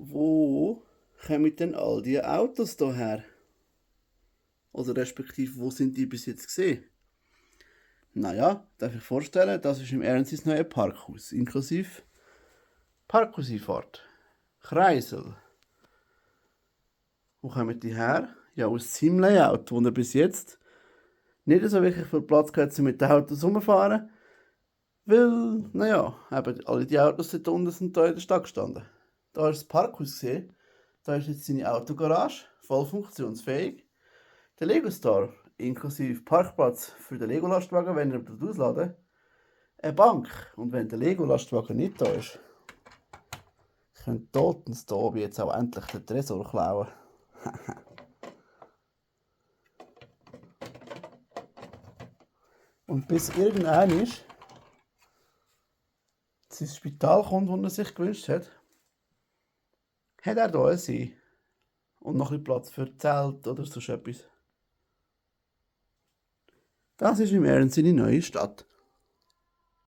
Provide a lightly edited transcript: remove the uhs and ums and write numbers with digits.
Wo kommen denn all die Autos hierher? Oder respektive, wo sind die bis jetzt gesehen? Naja, darf ich vorstellen, das ist im Ernst sein neues Parkhaus, inklusive Parkhauseinfahrt, Kreisel. Wo kommen die her? Ja, aus seinem Layout, wo er bis jetzt nicht so wirklich viel Platz gehabt, um mit den Autos rumfahren. Weil, naja, eben alle die Autos dort unten sind da in der Stadt gestanden. Da hast du das Parkhaus gesehen. Da ist jetzt seine Autogarage, voll funktionsfähig. Der Lego Store, inklusive Parkplatz für den Lego-Lastwagen, wenn er dort ausladen. Eine Bank. Und wenn der Lego-Lastwagen nicht da ist, könnte Totens da oben jetzt auch endlich den Tresor klauen. Und bis irgendein ist, sein Spital kommt, das er sich gewünscht hat er hier ein See. Und noch ein bisschen Platz für Zelt oder so etwas. Das ist im Ernst seine neue Stadt.